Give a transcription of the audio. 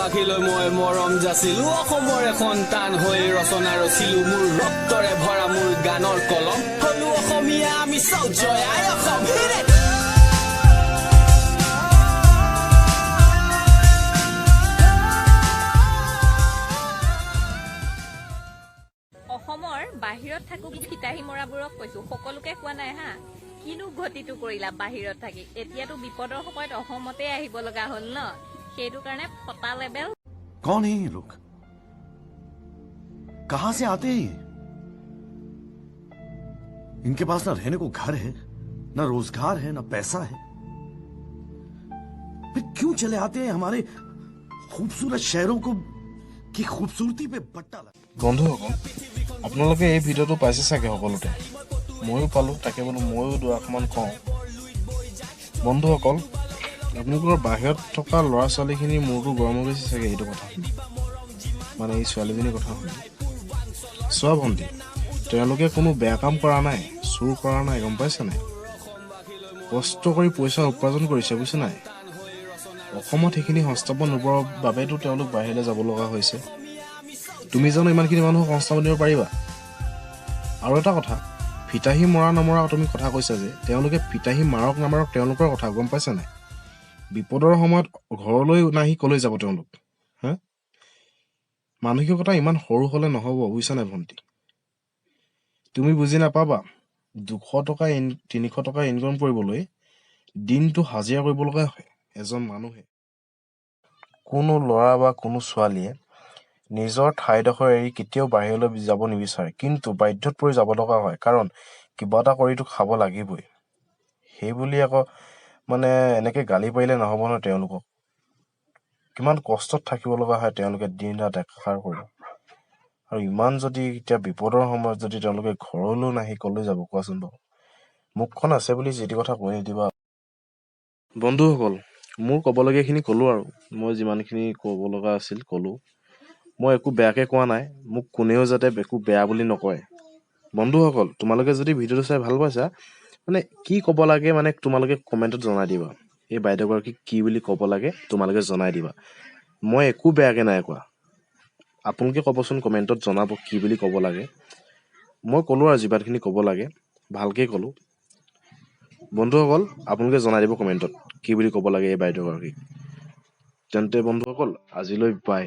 অসমবাসীলৈ মই মৰম যাচিলো। অসমৰে সন্তান হৈ ৰচনা ৰচিলো, মোৰ ৰক্তৰে ভৰা মোৰ গানৰ কলম। হলো অসমীয়া আমি চব, জয় আই অসম। Hit it! অসমৰ বাহিৰত থাকো ফিতাহী মৰাবোৰক কৈছো, সকলোকে কোৱা নাই হা। কিনো ঘটিটো কৰিলা বাহিৰত থাকি? এতিয়াতো বিপদৰ সময়ত অসমতে আহিব লগা হ'ল ন, সেইটো কাৰণে ফটা লেবেল। कौन है ये लोग? कहां से आते हैं ये? इनके पास ना रहने को घर है, ना रोजगार है, ना पैसा है। फिर क्यों चले आते हैं हमारे खूबसूरत शहरों को की खूबसूरती पे बट्टा लगा? বন্ধুসকল, আপোনালোকে এই ভিডিঅ'টো পাইছে চাগে সকলোতে, ময়ো পালোঁ, তাকে বোলো ময়ো দুআষাৰমান কওঁ। বন্ধুসকল, আপোনালোকৰ বাহিৰত থকা ল'ৰা ছোৱালীখিনিৰ মূৰটো গৰম হৈ গৈছে চাগে এইটো কথা শুনি, মানে এই ছোৱালীজনীৰ কথা শুনি। চোৱা ভণ্টি, তেওঁলোকে কোনো বেয়া কাম কৰা নাই, চুৰ কৰা নাই, গম পাইছা নাই? কষ্ট কৰি পইচা উপাৰ্জন কৰিছে, বুজিছা নাই? অসমত সেইখিনি সংস্থাপন নোপোৱাৰ বাবেতো তেওঁলোক বাহিৰলৈ যাব লগা হৈছে। তুমি জানো ইমানখিনি মানুহক সংস্থাপন দিব পাৰিবা? আৰু এটা কথা, ফিতাহী মৰা নমৰা তুমি কথা কৈছা যে, তেওঁলোকে ফিতাহী মাৰক নামাৰক তেওঁলোকৰ কথা, গম পাইছা নাই? বিপদৰ সময়ত ঘৰলৈ নাহি কলৈ যাব তেওঁলোক? হা, মানসিকতা ইমান সৰু হ'লে নহ'ব, বুজিছা নাই ভণ্টি? তুমি বুজি নাপাবা, 200 টকা 300 টকা ইনকাম কৰিবলৈ দিনটো হাজিৰা কৰিব লগা হয় এজন মানুহে। কোনো ল'ৰা বা কোনো ছোৱালীয়ে নিজৰ ঠাইডোখৰ এৰি কেতিয়াও বাহিৰলৈ যাব নিবিচাৰে, কিন্তু বাধ্যত পৰি যাব লগা হয়, কাৰণ কিবা এটা কৰিতো খাব লাগিবই। সেইবুলি আকৌ মানে এনেকে গালি পাৰিলে নহ'ব নহয়। তেওঁলোকক কিমান কষ্টত থাকিব লগা হয় তেওঁলোকে দিন ৰাত একাকাৰ কৰি, আৰু ইমান যদি এতিয়া বিপদৰ সময়ত যদি তেওঁলোকে ঘৰলৈও নাহি কলৈ যাব কোৱাচোন বাৰু? মুখখন আছে বুলি যি টি কথা কৈ নিদিবা। বন্ধুসকল, মোৰ ক'বলগীয়াখিনি ক'লোঁ আৰু মই যিমানখিনি ক'ব লগা আছিল ক'লোঁ। মই একো বেয়াকে কোৱা নাই, মোক কোনেও যাতে একো বেয়া বুলি নকয়। বন্ধুসকল, তোমালোকে যদি ভিডিঅ'টো চাই ভাল পাইছা, মানে কি ক'ব লাগে, মানে তোমালোকে কমেণ্টত জনাই দিবা। এই বাইদেউগৰাকীক কি বুলি ক'ব লাগে তোমালোকে জনাই দিবা। মই একো বেয়াকে নাই কোৱা। আপোনালোকে ক'বচোন, কমেণ্টত জনাব কি বুলি ক'ব লাগে। মই ক'লোঁ আৰু যিমানখিনি ক'ব লাগে ভালকেই ক'লোঁ। বন্ধুসকল, আপোনালোকে জনাই দিব কমেণ্টত কি বুলি ক'ব লাগে এই বাইদেউগৰাকীক। তেন্তে বন্ধুসকল, আজিলৈ বাই।